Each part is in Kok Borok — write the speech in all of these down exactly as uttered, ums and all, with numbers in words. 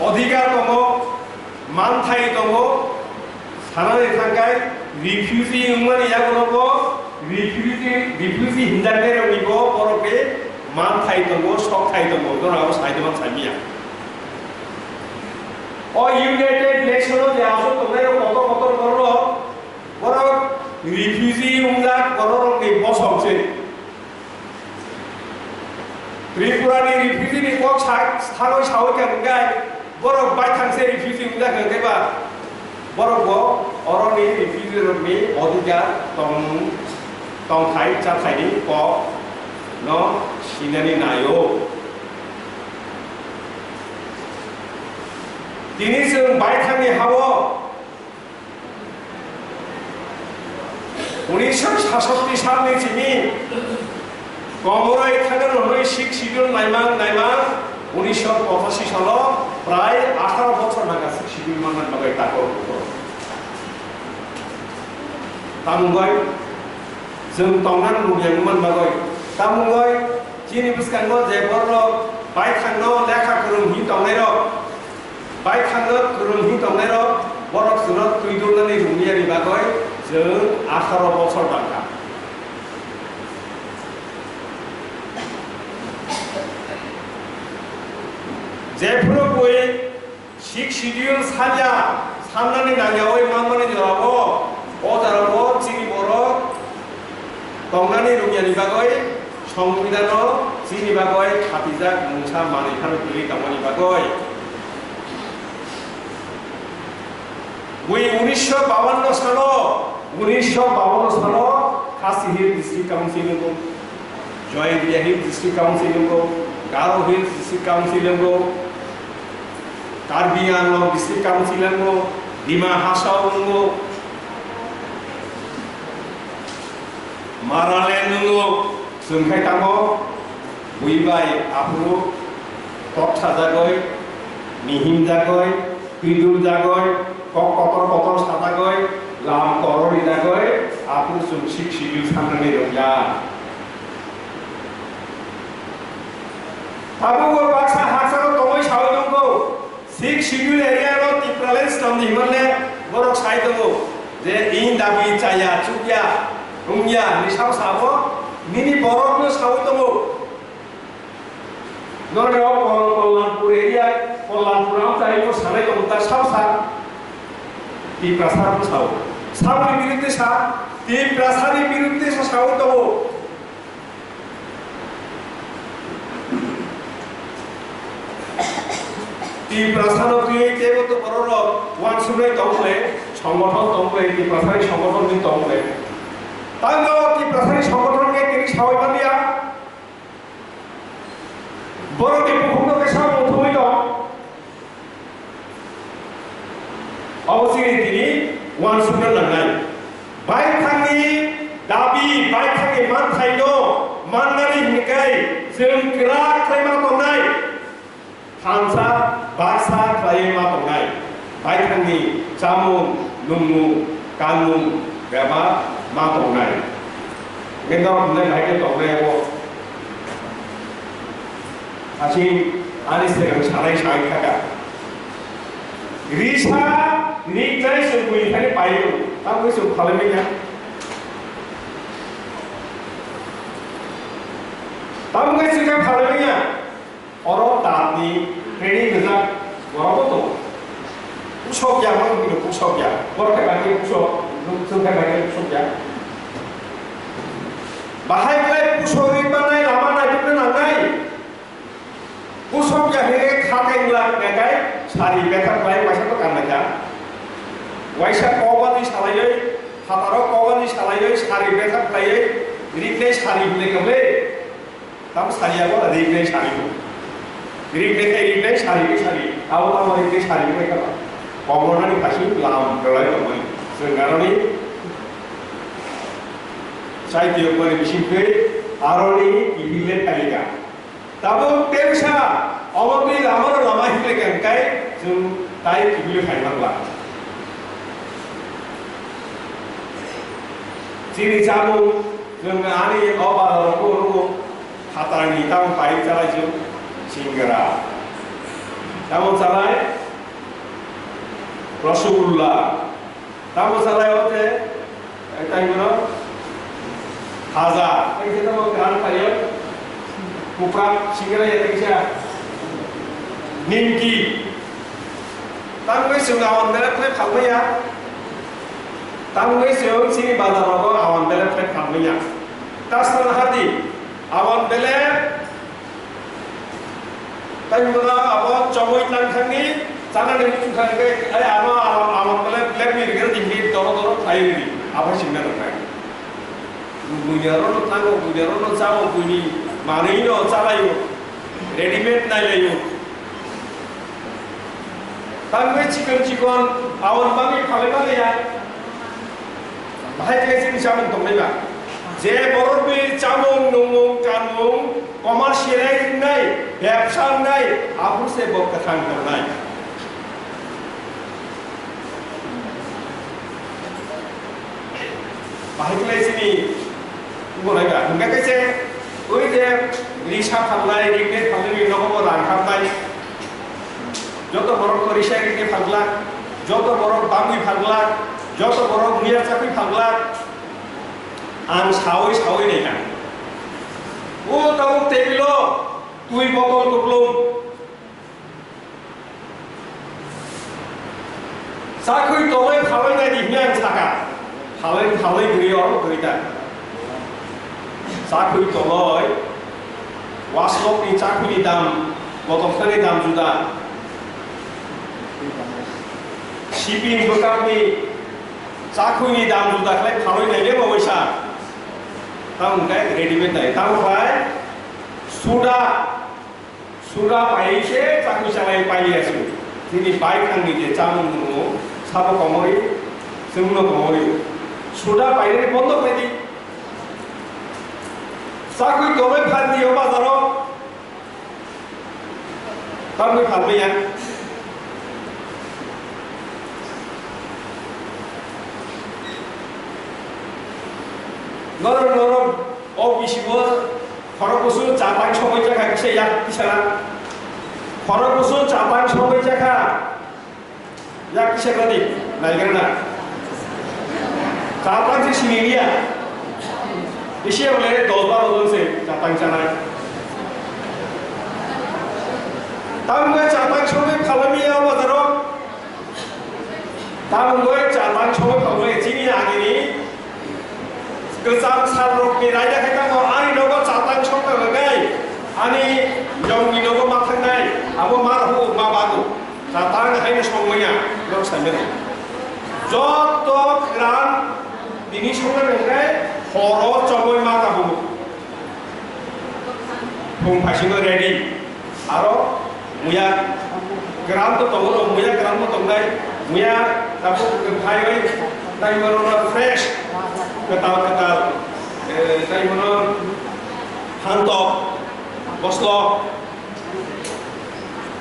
Odhikar tongo, manthai tongo, sanani thangkai refugee wngmani yagulogo refugee, refugee hinjaknairokni bo borokni manthai tongo, sokthai tongo, norok abo saidoman saimanya. O United Nation o je aswk tongnairok kotor kotor borok, borok refugee wngjak bororokni bosong se. Tripura ni refugee ni kok sa-, sagwi sawi kha hwnkhe borok baithang se refugee wngjak hwnkhe ba borok bo oroni refugee rokni odhikar tong-, tongthai chathaini kok no sinani naio. Tini chwng baithangni hao Unisho sasatti salni simi komoroi thangna hwnwi Sixth Schedule naimang naimang unisho pochashi salo prai atharo bochor naga Sixth Schedule manna bagwi takhuk. Tamungoi chwng tongna lubiyang man bagwi. Tamungoi chini bwskango je borok baithangno lekha kwrwng hi tongnairok, baithangno kwrwng hi tongnairok, borok chwngno twi dulnani rwngmiyani bagwi chwng atharo bochor tangkha. Jephuru bui Sixth Schedule sanya, sannani nangyawi manmani jorao, o jorao chini borok tongnani rwngyani bagwi Songbidan o chini bagwi khatijak mungsa manwi phano kwrwi tongmani bagwi. Bui unisho bawanno salo, unisho bawanno salo Khasi Hill District Council wngkho, Jaintia Hill District Council wngkho, Garo Hill District Council wngkho, Karbi Anglong District Council wngkho, Dima Hasao wngkho, Maraland wngkho, chwng khai tamo bui bai aphuru tok sajagoi, mihim jagoi, twidul jagoi, kok kotor kotor sajagoi, lam korori jagoi, aphuru chwng Sixth Schedule sanani rwngya. Tabukbo baksa haksano tongwi sawi tongkho. Sixth Schedule area no Tipraland swnamdi hwnle borok sai tongo je in dabi chaya, chukya, wngya hinwi sao sabo, nini borokno sawi tongo. Norok Kol-, Kollanpur area, Kollanpur amchaio sanai tongo ta sao sa. Tiprasa rok sao. Saboni biruddhe sa, Tiprasani biruddhe sa sawi tongo. Tiprasano twiwi teibo to bororok uansuknai tongmole, songothon tongmole, Tiprasani songothon ni tongmole. Tangno Tiprasani songothon khe tini sawi manliya. Borokni bukhukno khe samung thumwi tong. Abo chini tini uansukna nangnai. Baithangni dabi, baithangni manthaino mannani hwnwi kai chwng kwrak khlai ma tongnai. Thansa, baksa khlaiwi ma tongnai. Baithangni chamung, nungmung, kanmung bebak ma tongnai. Hwnkhe norok hwnwi bahai khe tongnai abo. Asing ani swkang sanai sai thaka. Risa niknai chwng buini thani paio, tamo chwng phalai manya. Tamo khe chwng khe phalai manya. Oro tatni training rijak borok bo tongo. Pusok ya, borok bini pusok ya. Borok khe bai khe pusok, chwng khe bai khe pusok ya. Bahai khe pusok ri manai lama nai tongna nangnai. Pusok ya hwnwi kha khe wngla hwnwi khe sari bethak khlai waisa to kanna kha. Waisa kokbani salaiwi, phataro kokbani salaiwi sari bethak khlaiwi riknai sari hwnwi khe le. Tamo sari ya bo riknai sari bo. Riknai khe riknai sari khe sari. Abo tamo riknai sari khe kha. Kokbornani phaising lam belai tongmani. Chwng aroni chai tiyokmani bising twi aroni kiphil le phaikha. Tabuk tei wngsa, omo twi lamano lama hinwi khe hwnkhe chwng tai kiphilwi khai mangla. Chini chamung, chwng ani o bazaro rwgo, phatarni tamo pai chalai chwng singra. Tamo chalai, Rasgulla. Tamo salai o te, eh, tai mano, khaja. Tai khe tamo kwran phaio, kuprak singira ya tai kisa. Nimki. Tamo bai chwng awan bele khlai phalmaya. Tamo bai chwng chini bazar rogo awan bele khlai phalmaya. Tasna hadi, awan bele Tai mano abo chobwi tang thangni, chanani muchung thangni, ai ano, ano, ano, black, black ni rigir dingni doro, doro khai ri, abo singna nang nai. Buini aro no tango, buini aro no chao, buini manwi no chalaio, readymade nailaio. Tangwi chikon, chikon, aboni bagwi phalwi maliya. Bahai khe chini chamung tongnai ba. Je borok ni chamung, nungmung, kanmung, commercialize wngnai, bebsa wngnai, aphuru se bo kwthang tongnai. Bahai khlai chini wngnai ba. Hwnkhe khe se ui je risa phalnai, ringnai phalnai ni nogo bo rang hapnai. Joto borok to risa ringnai phalglak, joto borok bangwi phalglak, joto borok muya chakwi phalglak. Ang sawi sawi naikha. O tabuk tebilo twi botol kuplung. Chakhwi toloi phalwi naidi hwnwi ang sakha. Phalwi, phalwi gwi oro gwi ta. Chakhwi toloi waslok ni chakhwi ni dam, botol thani dam juda. Siping bwkak ni chakhwi ni dam juda khlai phalwi naidi bo waisa. Tamo khe readymade nai. Tamo khlai suda. Suda pai se chakwi chalai pai ya se. Nini bai thangni je chamung nungo, sabo komori, chwngno komori. Suda painani bondo khlai di. Chakwi toloi phan di o bazaro. Tamni phan ya. Norok norok o bisingo Khorok kusu chatang sogwi jakha kisa yak kisa na. Khorok kusu chatang sogwi jakha yak kisa na di. Naigra na. Chatang se sini liya. Isi yang lere dos baro jon se chatang chanai. Tamungoi chatang sogwi phalami ya bazaro. Tamungoi chatang sogwi phalami chini agini. Kwcham sal rok ni raida khai tamo ani nogo chatang songna rwgwi ani yong ni nogo ma thangnai abo ma rw ma bago chatang hai no song manya rok sai manya joto kwran tini songna rwgwi horo choboi ma ta bugo. Phung phaisingno ready. Aro muya gram to tongo, muya gram to tongnai, muya tabuk phaiwi nai mano fresh, kwtal kwtal, eh, nai mano hantok, boslo,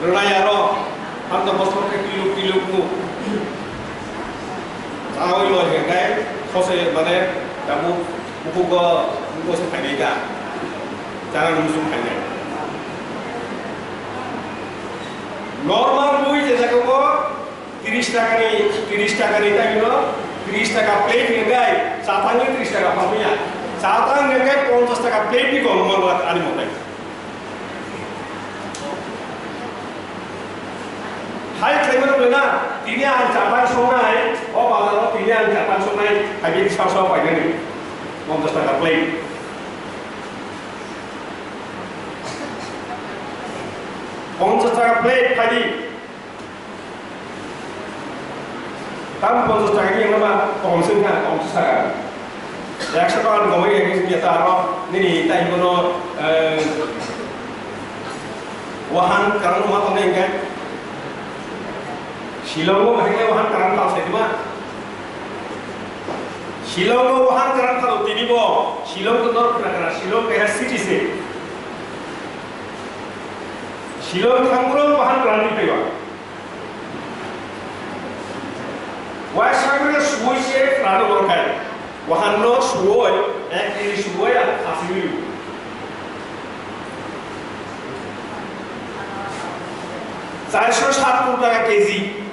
rwnai aro hantok boslo khe piluk piluk mu. Chawi loi hwnkhe sose mane tabuk bukugo bukugo se phainai da. Chana nung sung phainai. Normal mui je jaga ko tiris taka ni, tiris taka ni tai no, tiris taka plate ni gai, chatang ni tiris taka phamya. Chatang ni gai ponchas taka plate ni kong mo ani motai. Hai khlaimano bwna, tini ang chapang songnai, o bazaro tini ang chapang songnai, hai bini sasa painani, ponchas taka plate. Ponchas taka plate phaidi. Tam ponchas taka ni wngma kong sing kha, kong saka. Ekso taka ni gomai ya kisa ta aro nini tai bono, eh, wahan karang ma tongnai hingke. Shillong o bahai wahan karang tal sai ma. Shillong o wahan karang tal tini bo. Shillong to nor kena kena. Shillong kaya city se. Shillong thangmuro wahan karang ni paiwa. Waisagwi suwi se kwlano borok hai. Wahanno suwoi, ek kg suwoi ang khasiwi. Charso sattur taka kg.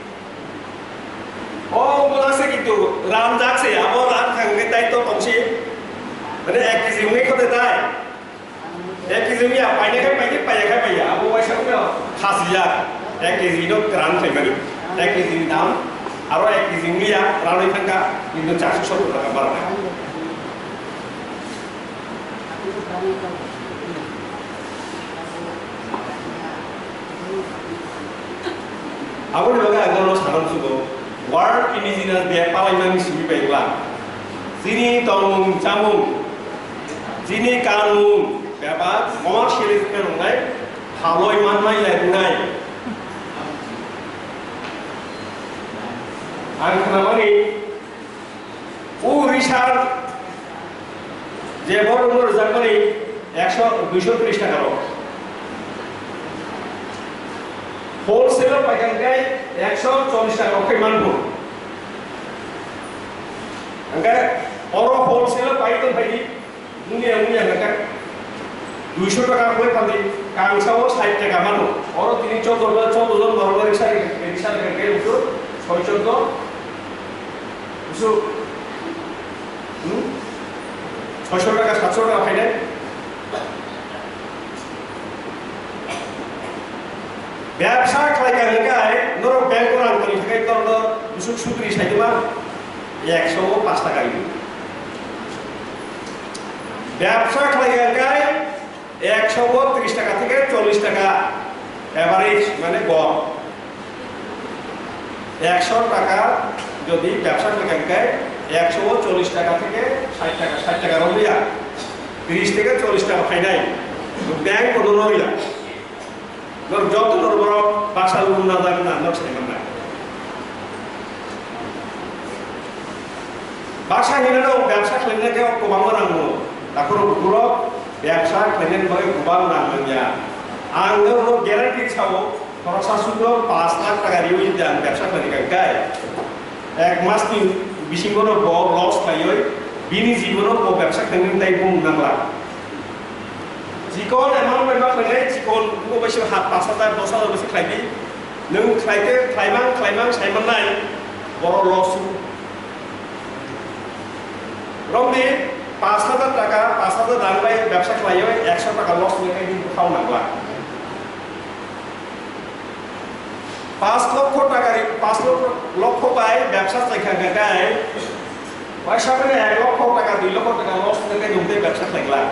O, wngkha se kintu ran jak se, abo ran thang khe tai to tong si. Mane ek kg wngwi khote tai. Ek kg wngya, paina khe paidi, paiya khe paiya. Abo waisa wngkha khasi jak. Ek kg no kwran khlai mani. Ek kg ni dam, aro ek kg wngya, ranwi thangkha, kintu charso sottor taka barana. Aboni bagwi ang nono sanam sugo, World Indigenous Day palaimani simi bai wngla. Chini tongmung chamung, chini kanmung, bebak commercialism wngnai phaloi manmai lai wngnai. Ang khnamani, o research je borok no rwjakmani ekso, duiso tris taka rok. Wholesale o paikha hwnkhe ekso chollish taka rok khai manbo. Hwnkhe oro wholesale o pai tong phaidi, wngya wngya hwnkhe duiso taka khai phaldi, kangsa o sait taka mano. Oro tini choudo, choudo jon borok riksa, riksa rikha hwnkhe soi choudo. Busu. Hmm? Soisho taka, satso taka phainai. Bebsa khlai ka hwnkhe norok bank o rang toni thangwi norok no busuk sudri saitoma ekso o pash taka rw. Bebsa khlai ka hwnkhe ekso o tris taka theke chollish taka average, mane gom. Ekso taka jodi bebsa khlai ka hwnkhe ekso o chollish taka theke sait taka, sait taka romliya, tris theke chollish taka phainai, bank kono norya. Norok joto norok borok baksa lum najak na norok sai manna. Baksa hinwi no bebsa khlaina khe kwbangma rang nango. Takhoro bukhurok bebsa khlainani bagwi kwbang rang nangya. Ang norokno guarantee sao, khoroksa sukno pash lakh taka riwi jodi ang bebsa khlaina khe, ek mas ni bisingo no bo loss khaiwi bini jibono bo bebsa khlainani tai bumung nangla. Chikon amount bai ma khlainai, chikon bugo bai se ha pash hajar, dos hajar bai se khlai di. Nwng khlai khe khlaimang, khlaimang sai mannai, boro loss. Romdi pash hajar taka, pash hajar rang bai bebsa khlaiwi ekso taka loss wngkhe bini bwkhao nangla. Pash lokho taka ri, pash lokho, lokho bai bebsa chaikha khe kai, waisa bini ek lokho taka, dui lokho taka loss wngkhe nwng tei bebsa khlai glak.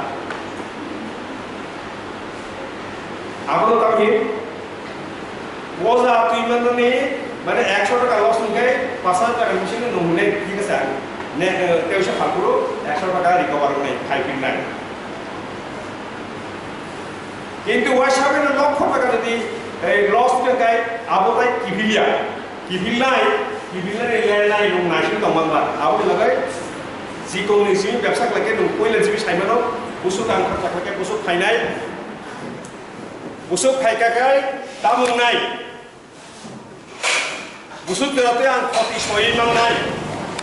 Abono tamni boja twi manani, mane ekso taka loss wngkhe pash hajar taka bisingno nwng hwnwi thik asa ne, eh, teisa phalphuru ekso taka recover wngnai, khai phinnai. Kintu waisa bini lokho taka jodi, eh, loss wngkhe kai abo tai kiphilya. Kiphilnai, kiphilnai lenai nwng naising tongmangba. Aboni bagwi chikongni simi bebsa khlai khe nwng poila simi sai mano, busuk ang kharcha khlai khe busuk phainai. Busuk phai kha khe tamo wngnai. Busuk jora tei ang khoti soiwi mangnai.